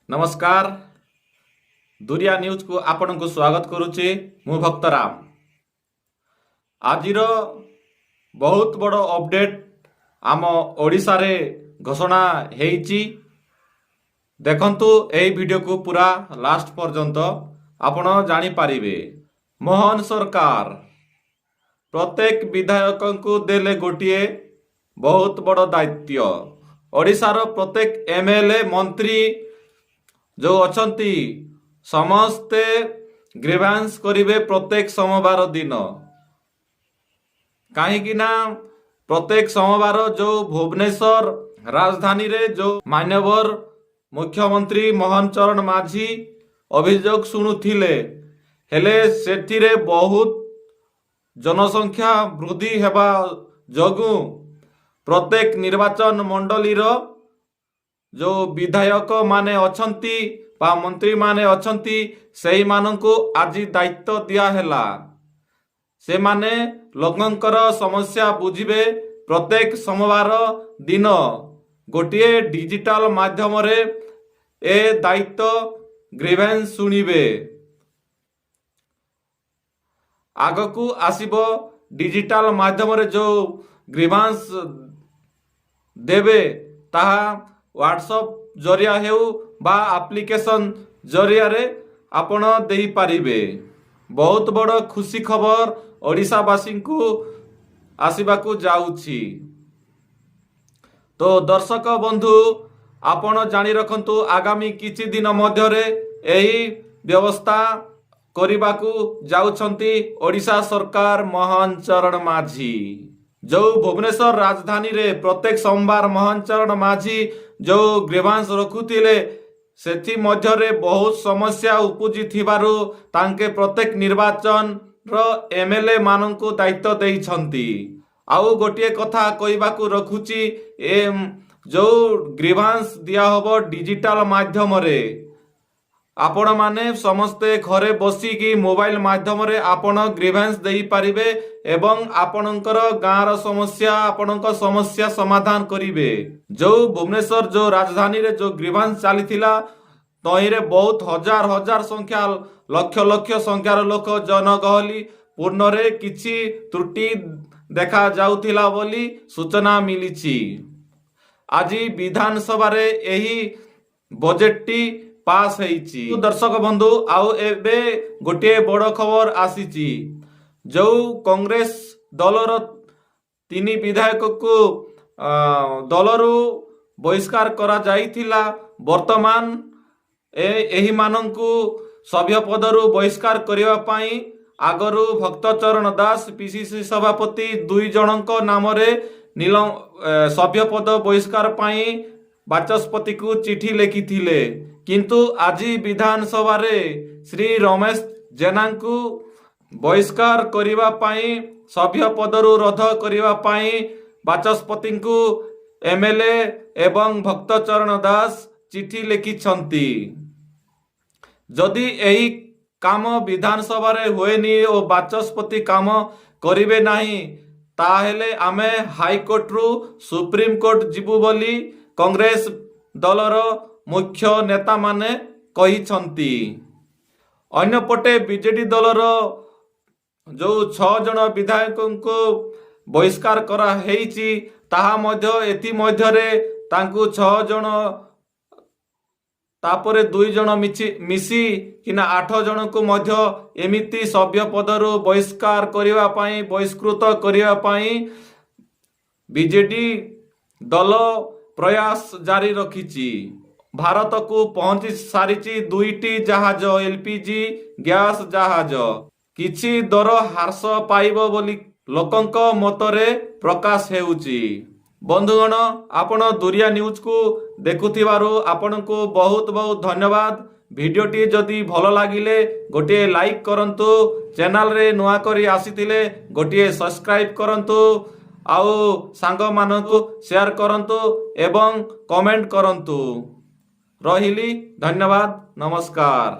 ନମସ୍କାର, ଦୁରିଆ ନ୍ୟୁଜକୁ ଆପଣଙ୍କୁ ସ୍ୱାଗତ କରୁଛି। ମୁଁ ଭକ୍ତରାମ। ଆଜିର ବହୁତ ବଡ଼ ଅପଡେଟ୍ ଆମ ଓଡ଼ିଶାରେ ଘୋଷଣା ହେଇଛି। ଦେଖନ୍ତୁ ଏହି ଭିଡ଼ିଓକୁ ପୁରା ଲାଷ୍ଟ ପର୍ଯ୍ୟନ୍ତ, ଆପଣ ଜାଣିପାରିବେ। ମୋହନ ସରକାର ପ୍ରତ୍ୟେକ ବିଧାୟକଙ୍କୁ ଦେଲେ ଗୋଟିଏ ବହୁତ ବଡ଼ ଦାୟିତ୍ୱ। ଓଡ଼ିଶାର ପ୍ରତ୍ୟେକ ଏମଏଲଏ, ମନ୍ତ୍ରୀ ଯୋଉ ଅଛନ୍ତି, ସମସ୍ତେ ଗ୍ରିଭାନ୍ସ କରିବେ ପ୍ରତ୍ୟେକ ସୋମବାର ଦିନ। କାହିଁକି ନା ପ୍ରତ୍ୟେକ ସୋମବାର ଯୋଉ ଭୁବନେଶ୍ୱର ରାଜଧାନୀରେ ଯୋଉ ମାନ୍ୟବର ମୁଖ୍ୟମନ୍ତ୍ରୀ ମୋହନ ଚରଣ ମାଝୀ ଅଭିଯୋଗ ଶୁଣୁଥିଲେ, ହେଲେ ସେଥିରେ ବହୁତ ଜନସଂଖ୍ୟା ବୃଦ୍ଧି ହେବା ଯୋଗୁଁ ପ୍ରତ୍ୟେକ ନିର୍ବାଚନ ମଣ୍ଡଳୀର ଯୋଉ ବିଧାୟକ ମାନେ ଅଛନ୍ତି ବା ମନ୍ତ୍ରୀମାନେ ଅଛନ୍ତି, ସେଇମାନଙ୍କୁ ଆଜି ଦାୟିତ୍ୱ ଦିଆହେଲା। ସେମାନେ ଲୋକଙ୍କର ସମସ୍ୟା ବୁଝିବେ। ପ୍ରତ୍ୟେକ ସୋମବାର ଦିନ ଗୋଟିଏ ଡିଜିଟାଲ ମାଧ୍ୟମରେ ଏ ଦାୟିତ୍ୱ ଗ୍ରିଭେନ୍ସ ଶୁଣିବେ। ଆଗକୁ ଆସିବ, ଡିଜିଟାଲ ମାଧ୍ୟମରେ ଯୋଉ ଗ୍ରିଭାନ୍ସ ଦେବେ, ତାହା ହ୍ୱାଟ୍ସଅପ୍ ଜରିଆ ହେଉ ବା ଆପ୍ଲିକେସନ ଜରିଆରେ ଆପଣ ଦେଇପାରିବେ। ବହୁତ ବଡ଼ ଖୁସି ଖବର ଓଡ଼ିଶାବାସୀଙ୍କୁ ଆସିବାକୁ ଯାଉଛି। ତ ଦର୍ଶକ ବନ୍ଧୁ, ଆପଣ ଜାଣି ରଖନ୍ତୁ, ଆଗାମୀ କିଛି ଦିନ ମଧ୍ୟରେ ଏହି ବ୍ୟବସ୍ଥା କରିବାକୁ ଯାଉଛନ୍ତି ଓଡ଼ିଶା ସରକାର ମୋହନ ଚରଣ ମାଝୀ। ଯୋଉ ଭୁବନେଶ୍ୱର ରାଜଧାନୀରେ ପ୍ରତ୍ୟେକ ସୋମବାର ମୋହନ ଚରଣ ମାଝୀ ଯୋଉ ଗ୍ରିଭାନ୍ସ ରଖୁଥିଲେ, ସେଥିମଧ୍ୟରେ ବହୁତ ସମସ୍ୟା ଉପୁଜିଥିବାରୁ ତାଙ୍କେ ପ୍ରତ୍ୟେକ ନିର୍ବାଚନର ଏମଏଲଏ ମାନଙ୍କୁ ଦାୟିତ୍ୱ ଦେଇଛନ୍ତି। ଆଉ ଗୋଟିଏ କଥା କହିବାକୁ ରଖୁଛି, ଏ ଯୋଉ ଗ୍ରିଭାନ୍ସ ଦିଆହବ ଡିଜିଟାଲ ମାଧ୍ୟମରେ, ଆପଣମାନେ ସମସ୍ତେ ଘରେ ବସିକି ମୋବାଇଲ ମାଧ୍ୟମରେ ଆପଣ ଗ୍ରିଭାନ୍ସ ଦେଇପାରିବେ ଏବଂ ଆପଣଙ୍କର ଗାଁର ସମସ୍ୟା, ଆପଣଙ୍କ ସମସ୍ୟା ସମାଧାନ କରିବେ। ଯୋଉ ଭୁବନେଶ୍ୱର ଯୋଉ ରାଜଧାନୀରେ ଯୋଉ ଗ୍ରିଭାନ୍ସ ଚାଲିଥିଲା, ତହିଁରେ ବହୁତ ହଜାର ହଜାର ସଂଖ୍ୟା, ଲକ୍ଷ ଲକ୍ଷ ସଂଖ୍ୟାର ଲୋକ ଜନଗହଳି ପୂର୍ଣ୍ଣରେ କିଛି ତ୍ରୁଟି ଦେଖା ଯାଉଥିଲା ବୋଲି ସୂଚନା ମିଳିଛି। ଆଜି ବିଧାନସଭାରେ ଏହି ବଜେଟଟି ପାସ୍ ହେଇଛି। ଦର୍ଶକ ବନ୍ଧୁ, ଆଉ ଏବେ ଗୋଟିଏ ବଡ଼ ଖବର ଆସିଛି। ଯୋଉ କଂଗ୍ରେସ ଦଳର ତିନି ବିଧାୟକକୁ ଦଳରୁ ବହିଷ୍କାର କରାଯାଇଥିଲା, ବର୍ତ୍ତମାନ ଏହିମାନଙ୍କୁ ସଭ୍ୟ ପଦରୁ ବହିଷ୍କାର କରିବା ପାଇଁ ଆଗରୁ ଭକ୍ତଚରଣ ଦାସ, ପିସିସି ସଭାପତି, ଦୁଇ ଜଣଙ୍କ ନାମରେ ନୀଳ ସଭ୍ୟ ପଦ ବହିଷ୍କାର ପାଇଁ ବାଚସ୍ପତିକୁ ଚିଠି ଲେଖିଥିଲେ। କିନ୍ତୁ ଆଜି ବିଧାନସଭାରେ ଶ୍ରୀ ରମେଶ ଜେନାଙ୍କୁ ବହିଷ୍କାର କରିବା ପାଇଁ, ସଭ୍ୟ ପଦରୁ ରଦ୍ଦ କରିବା ପାଇଁ ବାଚସ୍ପତିଙ୍କୁ ଏମଏଲଏ ଏବଂ ଭକ୍ତଚରଣ ଦାସ ଚିଠି ଲେଖିଛନ୍ତି। ଯଦି ଏହି କାମ ବିଧାନସଭାରେ ହୁଏନି ଓ ବାଚସ୍ପତି କାମ କରିବେ ନାହିଁ, ତାହେଲେ ଆମେ ହାଇକୋର୍ଟରୁ ସୁପ୍ରିମକୋର୍ଟ ଯିବୁ ବୋଲି କଂଗ୍ରେସ ଦଳର ମୁଖ୍ୟ ନେତାମାନେ କହିଛନ୍ତି। ଅନ୍ୟପଟେ ବିଜେଡି ଦଳର ଯୋଉ ଛଅ ଜଣ ବିଧାୟକଙ୍କୁ ବହିଷ୍କାର କରାହେଇଛି, ତାହା ମଧ୍ୟ ଏଥିମଧ୍ୟରେ ତାଙ୍କୁ ଛଅ ଜଣ, ତାପରେ ଦୁଇ ଜଣ ମିଶି କିନା ଆଠ ଜଣଙ୍କୁ ମଧ୍ୟ ଏମିତି ସଭ୍ୟ ପଦରୁ ବହିଷ୍କାର କରିବା ପାଇଁ, ବହିଷ୍କୃତ କରିବା ପାଇଁ ବିଜେଡି ଦଳ ପ୍ରୟାସ ଜାରି ରଖିଛି। ଭାରତକୁ ପହଞ୍ଚି ସାରିଛି ଦୁଇଟି ଜାହାଜ, ଏଲପିଜି ଗ୍ୟାସ ଜାହାଜ। କିଛି ଦର ହ୍ରାସ ପାଇବ ବୋଲି ଲୋକଙ୍କ ମତରେ ପ୍ରକାଶ ହେଉଛି। ବନ୍ଧୁଗଣ, ଆପଣ ଦୁରିଆ ନ୍ୟୁଜକୁ ଦେଖୁଥିବାରୁ ଆପଣଙ୍କୁ ବହୁତ ବହୁତ ଧନ୍ୟବାଦ। ଭିଡ଼ିଓଟି ଯଦି ଭଲ ଲାଗିଲେ ଗୋଟିଏ ଲାଇକ୍ କରନ୍ତୁ। ଚ୍ୟାନେଲରେ ନୂଆ କରି ଆସିଥିଲେ ଗୋଟିଏ ସବସ୍କ୍ରାଇବ୍ କରନ୍ତୁ ଆଉ ସାଙ୍ଗମାନଙ୍କୁ ସେୟାର କରନ୍ତୁ ଏବଂ କମେଣ୍ଟ କରନ୍ତୁ। ରହିଲି, ଧନ୍ୟବାଦ, ନମସ୍କାର।